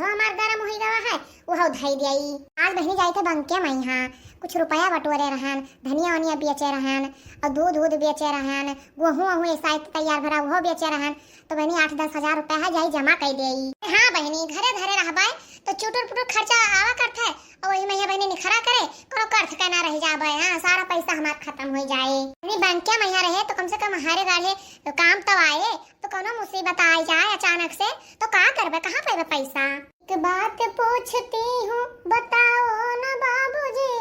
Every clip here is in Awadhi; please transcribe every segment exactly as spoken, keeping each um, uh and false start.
तो हमार गरम हुई गवा है, उहउ धई देई। आज बहिनी जाई थे बंके मइहाँ, कुछ रुपया बटोरे रहन, धनिया वनिया बेचे रहन, और दूध उध बेचे रहन, गोहूँ वहूँ ऐसा तैयार भरा उहो बेचे रहन। तो बहिनी आठ दस हजार रुपया है, जाई जमा कई देई। हाँ बहिनी, घरे धरे रहबाई तो चुटुर पुटुर खर्चा आवा करत है, और वही मइहाँ बहिनी निखरा करे, कोनो कर्थ के ना रह जाबे। हाँ, सारा पैसा हमार खत्म हो जाए। बहिनी बंके मइहाँ रहे तो कम से कम हरे गाढ़े काम तो आए, तो कोनो मुसीबत आ जाए अचानक से, तो का करबे, कहाँ पैबे पैसा? एक बात पूछती हूँ, बताओ ना बाबूजी,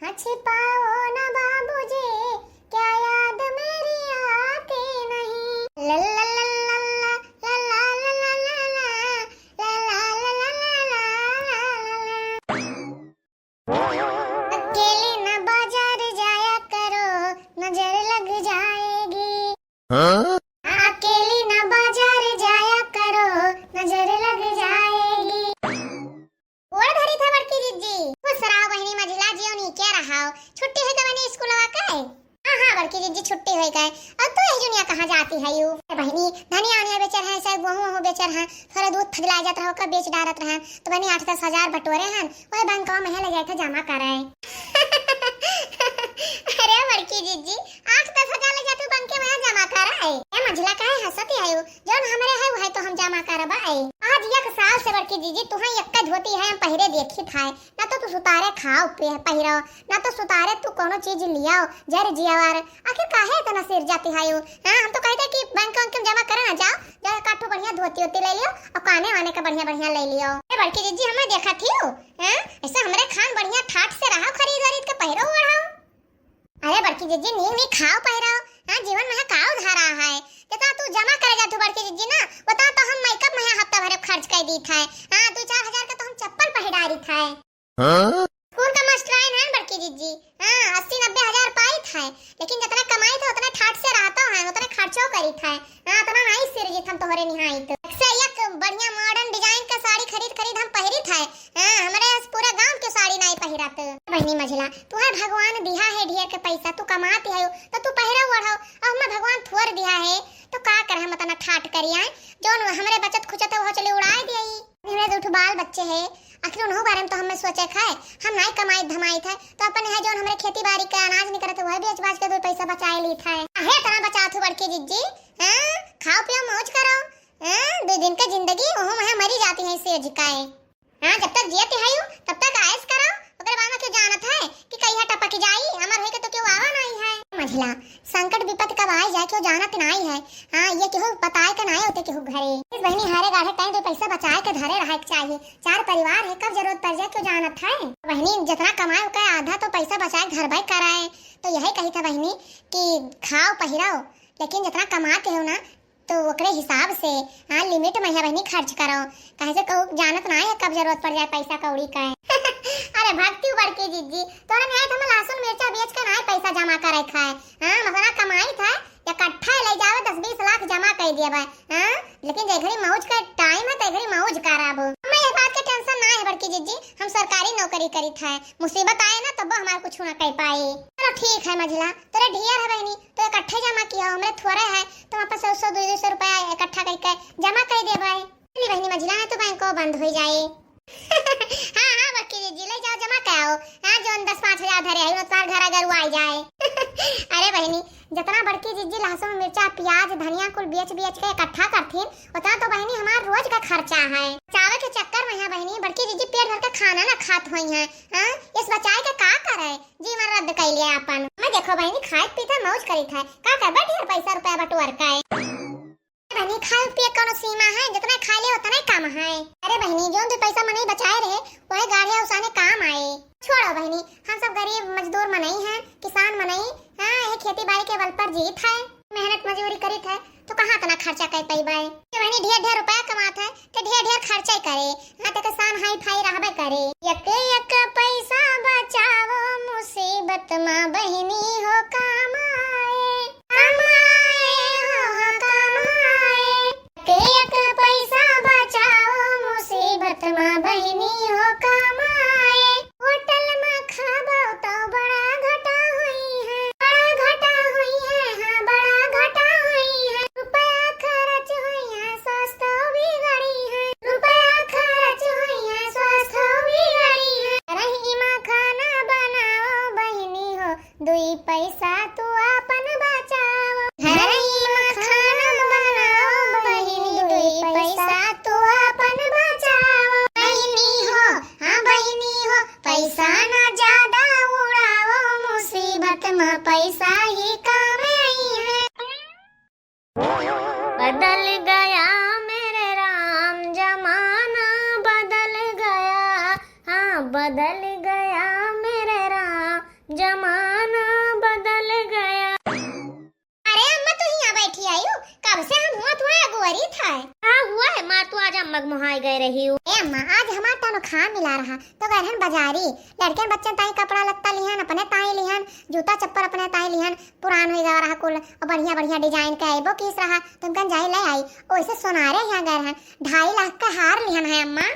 हाँ छिपाओ ना बाबूजी, क्या याद मेरी आती नहीं? ला ला ला ला ला ला ला ला ला ला ला। अकेली ना बाजार जाया करो, नजर लग जाएगी। हाँ? अकेली ना बाजार जाया करो, नजर लग जाएगी। गोड़ धरी था बड़की जिज्जी। खुश रहो बहिनी मझिला, जियो नीके रहो। छुट्टी है तो बहिनी स्कूलवा के? हाँ, हाँ, बड़की जिज्जी, छुट्टी होई गए। और तू यही जुनिया कहाँ जाती है यू? ए बहिनी, धनिया वनिया बेचर हैं, से गोहूँ वहूँ बेचर हैं, थोड़ा दूध फजला जात रहो, का बेच डारत रहन, तो बहिनी आठ दस हजार बटोरे हन, वही बैंकवा में ले जाए थे जमा करे। अरे बड़की जिज्जी, आठ दस हजार ले जातू बैंके में जमा करे। ए मझिला, काहे हंसती है यू? जौन हमरे है, वही तो हम जमा करबा। आज एक साल से बड़की जिज्जी, तुहे एक धोती है हम पहिरे देखी था, ना तो तू सुतारे खाओ पे पहिरो, ना तो सुतारे तू कोनो चीज लियाओ, जर जियावार। आखिर काहे इतना सिर जाती है यू? हाँ, हम तो कहते कि बैंक वैंक में जमा करे ना जाओ, जाओ एक आठ ठो बढ़िया धोती होती ले लियो और काने वाने का बढ़िया बढ़िया ले लियो। ए बड़की जिज्जी, हमें देखा थी हो, हाँ? ऐसे हमरे खान बढ़िया ठाट से रहा, खरीद वरीद के पहिरो ओढ़ाओ। अरे बड़की जिज्जी, नीक नीक खाओ पहिरो, हाँ? जीवन में है काव धारा है, जितना तू जमा करे जातू बड़की जिज्जी ना, उतना तो हम मेकअप में हफ्ता भर खर्च कर दी था। हाँ, दो चार हजार का तो हम चप्पल पहिरारी था। हाँ? स्कूल का मास्टराइन है बड़की जिज्जी, हाँ, अस्सी नब्बे हजार पाई था, लेकिन जितना कमाई था उतना ठाट से रहता है, उतना खर्चो करी था। हाँ, इतना नहीं सिरजित हम तोहरे निहाई तो। एक से एक बढ़िया मॉडर्न डिजाइन का साड़ी खरीद खरीद हम पहिरी था। हाँ, हमरे आज पूरा गांव के साड़ी नहीं पहिरत। बहिनी मझिला, तुहे भगवान दिहा है ढेर के पैसा, तू कमाती है तो तू पहिरा ओढ़ाओ, अब हमें भगवान थोर दिहा है तो का कर हम इतना ठाट करी आए, जौन हमरे बचत खुचत है वो चले उड़ाए दिया। हमरे दो ठो बाल बच्चे है, आखिर उन्हों बारे में तो हमें सोचे खाए, हम नाई कमाई धमाई थे, तो अपन यहाँ जौन हमरे खेती बाड़ी के अनाज निकलत है, वह बेच बाच के दो पैसा बचाए ली थे। काहे इतना बचात हो बड़की जिज्जी? हाँ, खाओ पियो मौज करो। हाँ, दो दिन का जिंदगी, ओहो वहाँ मरी जाती है सेज काए। हाँ, जब तक जियत है यू, तब तक आयस करो, ओकरे बाद में क्यों जानत है कि कहिया टपक जाई, अमर होई के तो क्यों आवा नहीं है। मझिला, संकट विपत कब आए जाए, क्यों जानत नाई है। हाँ, ये केहू बताए के नाई होते केहू घरे। इस बहिनी हारे गाढ़े टाइम पे पैसा बचाए के धरे रहे के चाहिए। चार परिवार है, कब जरूरत पड़ जाए, क्यों जानत है। बहिनी, जितना कमाए ओकर आधा तो पैसा बचाए के धरबे कराए। तो यही कही था बहिनी कि खाओ पहिराओ, लेकिन जितना कमाते हो ना, तो ओकरे हिसाब से, हाँ, लिमिट में है बहिनी, खर्च करो। काहे से कहू, जानत ना है कब जरूरत पड़ जाए पैसा कौड़ी का है। अरे भक्ति बड़की जिज्जी, तोरा निहाय तो हम लहसुन मिर्चा बेच के ना पैसा जमा करे खाए। हाँ, मसला कमाई था, इकट्ठा ले जावे, दस बीस लाख जमा कर दिए भाई। हाँ, लेकिन जे घड़ी मौज का टाइम है, ते घड़ी मौज कराबो। हमें ये बात के टेंशन ना है बड़की जिज्जी, हम सरकारी नौकरी करी था, मुसीबत आए ना तब हमारे कुछ ना कह पाए। चलो ठीक है मझिला, तोरे ढेर है बहिनी, तो इकट्ठे जमा किया, हमरे थोड़े है, तो हम अपन सौ सौ, दो दो सौ रुपया इकट्ठा करके जमा कर देबे। चली बहिनी, मझिला है तो बैंको बंद हो जाए। हाँ, हाँ, बड़की जिज्जी, ले जाओ, जमा कराओ। हाँ, जौन दस पाँच हजार धरे है, उतना घर अगर आ जाए। अरे बहिनी, जितना बड़की जिज्जी लहसुन, मिर्चा, प्याज, धनिया कुल बेच बेच के इकट्ठा करथिन, उतना तो बहिनी हमार रोज का खर्चा है। चावे के चक्कर में है बहिनी, बड़की जिज्जी पेट भर के खाना ना खात होई है। हाँ, इस बचाए के का करे? जीवन रद्द कर लिया अपन। मैं देखो बहिनी, खाए पीते मौज करी था, का करबे ढेर पैसा रुपया बटोर के। बहिनी, खाए पिए कोनो सीमा है, जितना खा ले उतना कम है। अरे बहिनी, जौन दो पैसा मनई बचाए रहे, वही गाढ़े उसाने काम आए। छोड़ो बहिनी, हम सब गरीब मजदूर मनई हैं, किसान मनई, हाँ, ये खेती बाड़ी के बल पर जीत है, मेहनत मजदूरी करीत है, तो कहाँ इतना खर्चा कर पैबे? ये बहिनी ढेर ढेर रुपया कमात है, तो ढेर ढेर खर्चा ही करे। हाँ, तो किसान हाई फाई रहबे करे। एक एक पैसा बचाओ, मुसीबत मा बहिनी हो काम आए। काम आए हो, हो काम आए। एक एक पैसा बचाओ, मुसीबत मा बहिनी हो काम आए। होटल मा खाबो तो बड़ा घाटा होई है, बड़ा घाटा होई है, हाँ, बड़ा घाटा होई है। रुपया खर्च होई है, स्वास्थ्य बिगड़ी है। रुपया खर्च बदल गया मेरे राम, जमाना बदल गया, हाँ, बदल गया मेरे राम, जमाना बदल गया। अरे अम्मा, तू हियाँ बैठी आयु? कब से हम हुआ तुहा अगुवरी था। का हुआ है माँ, तू आज अम्मा के मुहाई गए रही हो? ए अम्मा, आज हमार तनख्वाह मिला रहा, तो गए रहन बाजारी, लड़कन बच्चन ताई कपड़ा लत्ता लिहन, अपने ताई लिहन, जूता चप्पल अपने ताई लिहन, पुरान हो गवा रहा कुल, और बढ़िया बढ़िया design के अइबो किस रहा, तुमकन जाए ले आई। ओइसे सोनारे यहाँ गए रहन, ढाई लाख का हार लिहन है अम्मा।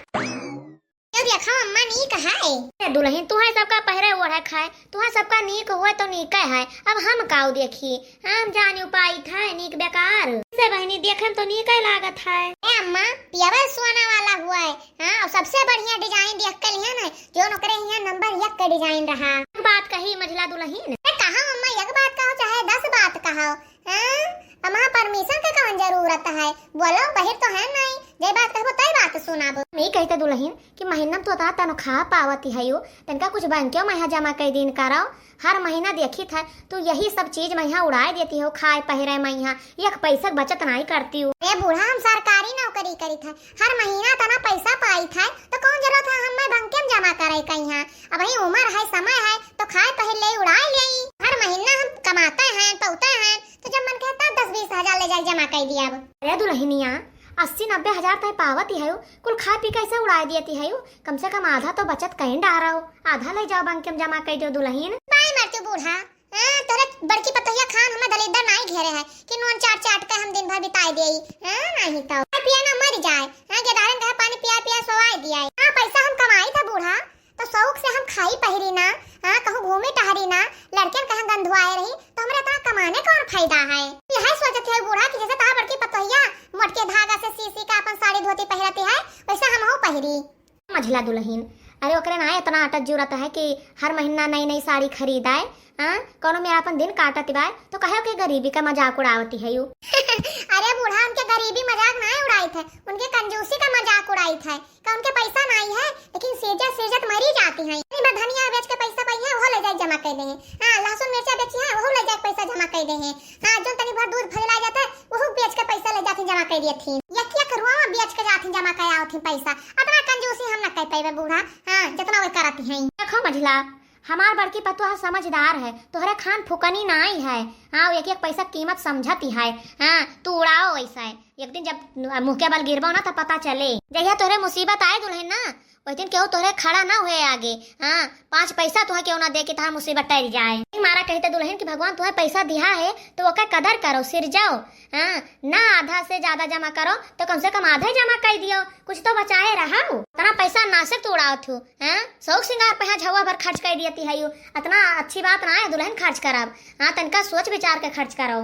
यो देखा अम्मा, नीक है। ए दुलहिन, तुहा सबका पहिरे ओढ़े खाए, तुहा सबका नीक हुए तो नीके है, अब हम काऊ देखी, हम जानी उपाय था नीक बेकार। से बहनी देखे में तो नीके लागत है। ए अम्मा, पियवा सोना वाला हुआ है, हाँ, और सबसे बढ़िया design देख के लिहन है, जो ओकरे हियाँ number एक के design रहा। एक बात कही मझला दुलहिन। ए, कहा अम्मा, एक बात कहो चाहे दस बात कहो, हाँ? अम्मा, permission के कौन जरूरत है? बोलो, बहिर तो है नहीं, जे बात कहबो तय बात सुनाबो। हम ई कहते दुलहिन कि महीना में तो उतना तनख्वाह पावती है यू, तनका कुछ बैंके में यहाँ जमा कर दीन करो। हर महीना देखी था, तू यही सब चीज में यहाँ उड़ाए देती हो, खाए पहिरे में यहाँ एक पैसा के बचत नहीं करती हो। ए बूढ़ा, हम सरकारी नौकरी करी था, हर महीना इतना पैसा पाई था, तो कौन जरूरत है हमें बैंके में जमा करे का यहाँ? अब ही उम्र है, समय है, तो खाए पहिर ले, उड़ाए ले। हर महीना हम कमाते हैं, पौते हैं, तो जब मन कहता दस बीस हजार ले जाए जमा कर दिया। अब अरे दुलहिनिया, अस्सी नब्बे हजार तय पावती है, कुल खा पी कैसे उड़ाए दियती है? कम से कम आधा तो बचत कहीं डारो, आधा ले जाओ बैंके में जमा कर दो दुलहिन। बाई मर तू बूढ़ा, हाँ, तोरे बड़की पतोहिया खान हमें दलिद्दर नाई घेरे है कि नून चाट चाट के हम दिन भर बिताए देई, हाँ, नहीं तो खाए पिए ना मर जाए, हाँ, गेदारन कहे पानी पिया पिया सोवाए दिया है। हाँ, पैसा हम कमाई था बूढ़ा, तो शौक से हम खाई पहिरी ना, हाँ, कहूँ घूमी टहरी ना, लड़कन कहाँ गंधुआए रही, तो हमरे इतना कमाने कौन फायदा है? यह सोचत है बूढ़ा कि जैसे तहार बड़की पतोहिया मोटके धागा से सी सी का अपन साड़ी धोती पहिरती है, वैसे हमहू पहिरी। मझला दुलहिन, अरे ओकरे ना इतना अटत जरूरत है कि हर महीना नई नई साड़ी खरीदाए, हाँ, कौनो में अपन दिन काटत बाय, तो कहे के गरीबी का मजाक उड़ावती है यू। अरे बूढ़ा, उनके गरीबी मजाक ना उड़ाई थे, उनके कंजूसी का मजाक उड़ाई थे। का उनके पैसा नाई है, लेकिन सिरजत सिरजत मरी जाती हैं। तनी भर धनिया बेच के पैसा पाई है, वो ले जाए जमा कर दे हैं। हाँ, लहसुन मिर्चा बेची है, वो ले जाए पैसा जमा कर दे हैं। हाँ, जो तनी भर दूध फजला जाता है, वो बेच के पैसा ले जाती जमा कर दिए थी। एक एक रुआ बेच के जाती जमा कर आओ थी पैसा। इतना कंजूसी हम न कर पाए बूढ़ा, हाँ, जितना वो करती हैं। देखो मझला, हमार बड़की पतोह समझदार है, तोहरे खान फुकनी नाई है। हाँ, एक एक पैसा कीमत समझती है। हाँ, तू उड़ाओ वैसा है। एक दिन जब मुँह के बल गिरबो ना, तो पता चले। जहिया तोहरे मुसीबत आए दुलहिन ना, वही दिन केहू तोहरे खड़ा ना हुए आगे। हाँ, पाँच पैसा तुहे केहू ना दे के तहार मुसीबत टल जाए। मारा कहते दुलहिन कि भगवान तुहे पैसा दिहा है, तो ओकर कदर करो, सिरजाओ। हाँ, ना आधा से ज्यादा जमा करो, तो कम से कम आधा ही जमा कर दियो, कुछ तो बचाए रहो। इतना पैसा नासक तू उड़ावत हो, हैं? शौक सिंगार पे यहाँ झौवा भर खर्च कर दियती है यू। इतना अच्छी बात ना है दुलहिन खर्च करब। हाँ, तनका सोच विचार के खर्च करो।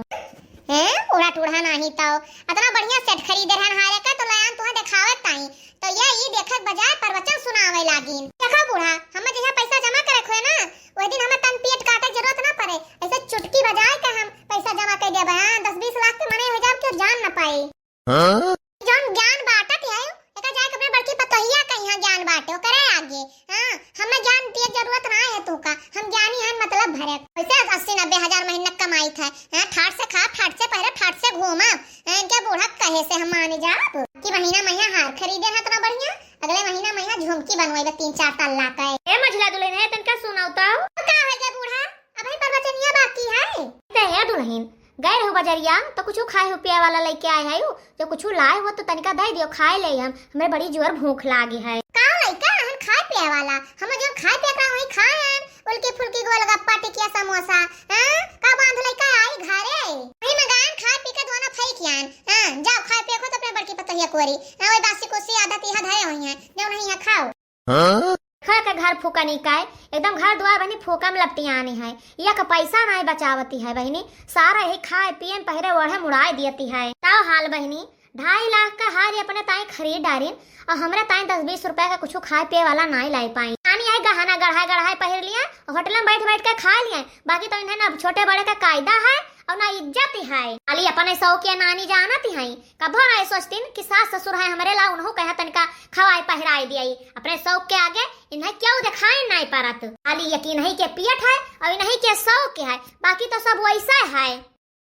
हैं? उड़ा टूढ़ा नाही तो। इतना बढ़िया set खरीदे रहन हारे का तो लयान तुहा देखावत ताई। तो ये ई देखत बजाय प्रवचन सुनावे लागिन। देखो बूढ़ा, हमें जहाँ पैसा जमा करे खोए ना, वही दिन हमें तन पेट काटे जरूरत ना पड़े। ऐसे चुटकी बजाए के हम पैसा जमा कर देबे। हाँ, दस बीस लाख के मने हो जाब कि जान ना पाए। हाँ? जौन ज्ञान बांटत है, एका जाके अपने बड़की पतोहिया के यहाँ ज्ञान बांटे, ओकरे आगे। हाँ, हमें ज्ञान दिए जरूरत ना है तू का, हम ज्ञानी हैं मतलब भरे। वैसे अस्सी नब्बे हजार महीना कमाई था, हाँ, ठाट से खा, ठाट से पहरे, ठाट से घूमा। हाँ, इनके बूढ़ा कहे से हम माने जाब कि महीना महीना हार खरीदे हैं इतना बढ़िया, अगले महीना महीना झुमकी बनवाई तीन चार तल्ला का। ए मझला दुल्हन है, तनका सुनाओ तो। तो का हो गया बूढ़ा, अभी प्रवचनिया बाकी है। ते है दुल्हन, गए रहू बजरिया, तो कुछ खाए हो पिए वाला लेके आए है, जो कुछ लाए हो तो तनिका दे दियो, खाए ले हम, हमें बड़ी जोर भूख लागी है। का लइका हन खाए पिए वाला? हम जो खाए पिए का वही खाए हन, उल्की फुल्की गोलगप्पा, टिकिया, समोसा, हाँ? का बांध लइका आई घरे? वही मंगान खाए पी के दोना फेंक आन। हाँ, जाओ खाए पिए को तो अपने बड़की पतोहिया कोरी। हाँ, वही बासी कुसी आधा तीहा धरे हुई हैं, जो नहीं है खाओ। हाँ? खा के घर फूकनी का है, एकदम घर द्वार बहनी फूका में लपटियानी है। एक पैसा नहीं बचावती है बहनी, सारा यही खाए पिए में पहिरे ओढ़े मुड़ाए दियती है। ताओ हाल बहनी, ढाई लाख का हार ये अपने ताई खरीद डारिन और हमरे ताई दस बीस रुपया का कुछ खाए पिए वाला नहीं लाई पाई। यानी है गहना गढ़ाए गढ़ाए पहिर लिए और होटल में बैठ बैठ के खा लिए, बाकी तो इन्हें ना छोटे बड़े का कायदा है और ना इज्जत है। खाली अपने शौक के नानी जानती है, कभो ना ये सोचतीन कि सास ससुर है हमरे ला, उन्हों कहे तनिका खवाए पहिराए दियाई। अपने शौक के आगे इन्हें क्यों दिखाए नाई पारत। खाली यकीन है के पियत है और इन्हीं के शौक के है, बाकी तो सब वैसा है।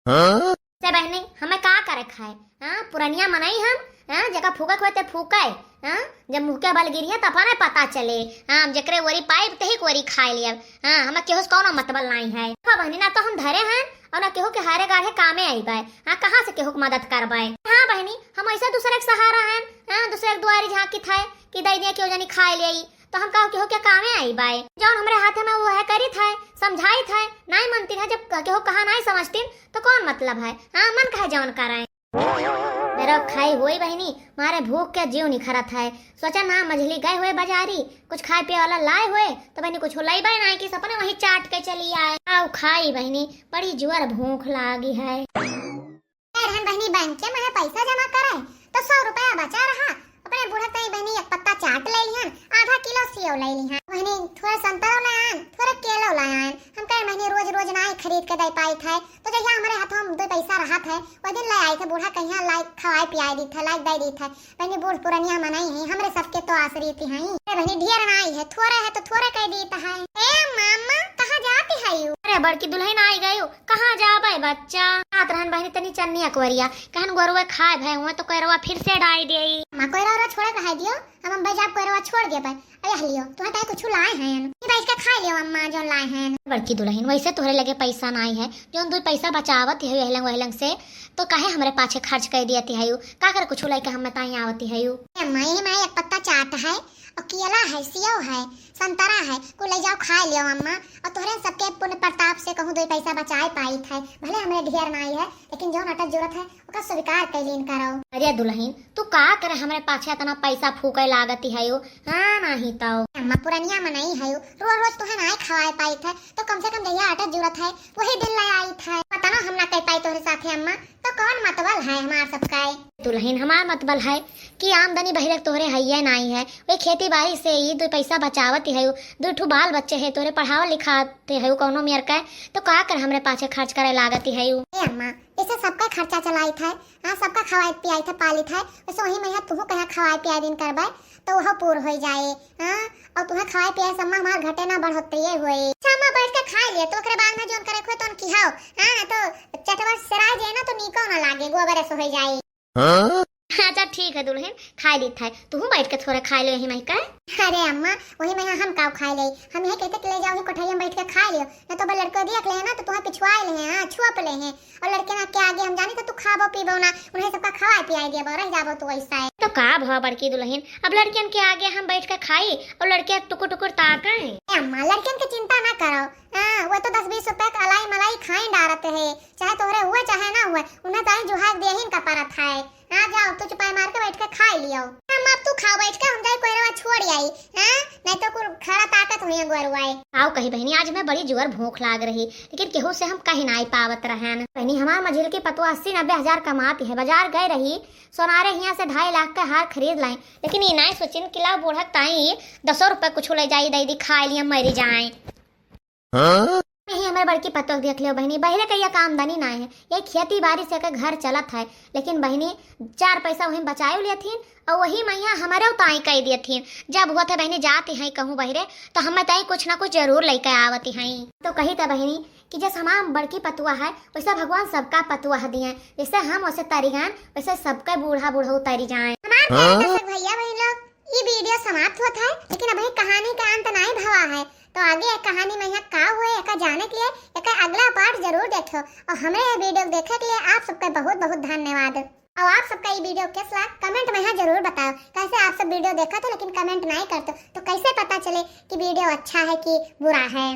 हाँ? से बहिनी, हमें का करे खाए? हाँ, पुरनिया मनई हम, हाँ, जेका फूके के होए ते फूके, हाँ, जब मुँह के बल गिरिया त अपने पता चले, हाँ, जेकरे ओरी पाइब तेही के ओरी खाए लेब, हाँ, हमें केहू से कौनो मतबल नाई है। देखो बहिनी, ना तो हम धरे हैं और ना केहू के हारे गाढ़े कामे आइबे, हाँ, कहाँ से केहू के मदद करबे? हाँ बहिनी, हम ऐसे दूसरे के सहारा हैं, हाँ, दूसरे के दुआरी झाँकित है कि दई दिया केहू जनी खाए ले आई, तो हम का केहू के कामे आइबे? जौन हमरे हाथे में वो है करित है, समझाइत है, नाई मनतिन है, जब केहू कहा नाई समझतिन तो कौन मतलब है? हाँ, मन कहे जौन करे। मेरा खाई होई बहिनी, मारे भूख के जीव निखरत है। सोचा ना मझली गए हुए बाजारी, कुछ खाए पिए वाला लाए हुए तो बहिनी कुछ लइबे नाई कि अपने वहीं चाट के चली आए। आओ खाई बहिनी, बड़ी जोर भूख लागी है। ए रहन बहिनी, बैंक के में पैसा जमा करे तो सौ रुपया बचा रहा, अपने बूढ़ा ताई बहिनी एक पत्ता चाट ले लिहन, आधा किलो सेव ले लिहन। बहिनी थोड़े संतरो ले आन, थोड़े केलो ले आन। हम कहे बहिनी रोज रोज नाई खरीद के दे पाइत है, तो जहिया हमरे हाथों में दो पैसा रहत है, वो दिन ले आइत है, बूढ़ा कहिया लाई खवाए पियाए दीत है, लाई दे दीत है। बहिनी बूढ़ पुरनिया मनई है, हमरे सबके तो आश्रित हैं। ए बहिनी ढेर नाई है, थोड़े है तो थोड़े कह दीत है। ए मामा, कहाँ जाती है यू? अरे बड़की दुलहिन आई गयू, कहाँ जाबे बच्चा? जात रहन बहिनी तनी चन्नी अकवरिया, कहन गोरुआ खाए भय हुए तो कोयरवा फिर से डाई देई। माँ कोयरा ओरा छोड़े कहा दियो, हम अम्बे जाब कोयरवा छोड़ देबे। अरे लियो, तुहे ताई कुछ लाए हैं, ई बैठ के खाए लियो अम्मा जौन लाए हैं। बड़की दुलहिन, वैसे तोहरे लगे पैसा नाई है, जौन दो पैसा बचावत है यहलंग वहलंग से, तो काहे हमरे पाछे खर्च कर दियत है यू? का करे कुछ लेके हम ताई आवत है यू? ए अम्मा, यही में एक पत्ता चाट है, और केला है, सेव है, संतरा है, कुल ले जाओ खा लियो अम्मा। और तोहरे सबके पुण्य प्रताप से कहूँ दो पैसा बचाए पाइत है, भले हमरे ढेर नाई है, लेकिन जौन अटक जरूरत है ओका स्वीकार कैलीन करो। अरे दुलहिन, तू का करे हमरे पाछे इतना पैसा फूके लागती है यू? हाँ, नाई तो। अम्मा पुरनिया मनई है यू, रोज रोज तुहे नाई खवाए पाइत है, तो कम से कम जहिया अटक जरूरत है वही दिन ले आइत है। पता ना हम ना कह पाई तोहरे साथे अम्मा, तो कौन मतबल है हमार सबका? दुलहिन, हमार मतबल है कि आमदनी बहिरे तोहरे हइये नाई है, वही खेती बाड़ी से ही दो पैसा बचावत है, दो ठो बाल बच्चे है, तोहरे पढ़ावल लिखाते है कौनो मेर के, तो का कर हमरे पाछे खर्च करे लागत है? ए अम्मा, इसे सबका खर्चा चलाइत है, हाँ, सबका खवाइत पियाइत है, पालित है, वैसे वही में तुहू कहाँ खवाए पियाए दिन करबे, तो वह पूर हो जाए, हाँ, और तुम्हें खवाए पियाए से अम्मा हमार घटे ना बढ़ोतरी होए। अच्छा अम्मा बैठ के खा लिए, तो ओकरे बाद में जोन करे खोए तोन किहाओ, हाँ, ना तो चटवर सेराए जाए ना तो नीको ना लागे, गोबर ऐसे हो जाए। हाँ? अच्छा ठीक है दुलहिन, खाए लीत है, तुहू बैठ के थोड़े खाए ले यही मही का। अरे अम्मा, वही में हम काव खाए ले, हम यही कहते कि ले जाओ ही कोठरिया में बैठ के खाए लियो, ना तो अब लड़को देख ले ना तो तुम्हें पिछुआए ले हैं, हाँ, छुअप ले हैं। और लड़के ना के आगे हम जानी तो तू खाबो पीबो ना, उन्हें सबका खवाए पियाए दिया, रह जाबो तू ऐसा है। तो का भवा बड़की दुलहिन, अब लड़कियन के आगे हम बैठ के खाई और लड़के टुकुर टुकुर ताके हैं। ए अम्मा, लड़कियन के चिंता ना करो, हाँ, वो तो दस बीस रुपए का अलाई मलाई खाई डारत है, चाहे तोहरे हुए चाहे ना हुए, उन्हें ताई जुहाग देहिन का परत है। हाँ, जाओ, तू चुपाई मार के बैठ के खाए लियो। हम अब तू खाओ बैठ के, हम जाई कोयरवा छोड़ आई, हाँ? नहीं तो कुल खड़ा ताकत हुई है गोरुआई। आओ कही बहिनी, आज मैं बड़ी जोर भूख लाग रही, लेकिन केहू से हम कही नाई पावत रहन। बहिनी, हमार मझिल की पतुआ अस्सी नब्बे हजार कमाती है, बाजार गए रही, सोनारे हिया से ढाई लाख के हार खरीद लाई, लेकिन ई नाई सोचिन कि लाओ बूढ़क ताई दसो रुपए कुछ ले जाई, दे दी, खाए लिया, मरी जाए। हाँ? यही हमारे बड़की पतोह देख लियो बहिनी, बहिरे के ये का आमदनी ना है, ये खेती बाड़ी से के घर चलत है, लेकिन बहिनी चार पैसा वहीं बचाए लेथिन और वही मैया हमारे उताई कह देथिन। जब हुआ थे बहिनी जाती हैं कहूँ बहिरे तो हमें ताई कुछ ना कुछ जरूर लेके आवती हैं। तो कही था बहिनी कि जैसे हमार बड़की पतुआ है वैसे भगवान सबका पतुआ दिए, जैसे हम वैसे तरी जान वैसे सबके बूढ़ा बूढ़ा उतरी जाए। हमार प्यारे हाँ? दर्शक भैया बहन लोग, ई वीडियो समाप्त होत है, लेकिन अभी कहानी का अंत नाई भवा है। तो आगे एक कहानी में यहाँ का हुए, एका जाने के लिए एका अगला पार्ट जरूर देखो। और हमरे ये वीडियो देखे के लिए आप सबका बहुत बहुत धन्यवाद। और आप सबका ये वीडियो कैसा लगा, कमेंट में यहाँ जरूर बताओ। कैसे आप सब वीडियो देखा तो लेकिन कमेंट नहीं करते, तो कैसे पता चले कि वीडियो अच्छा है कि बुरा है?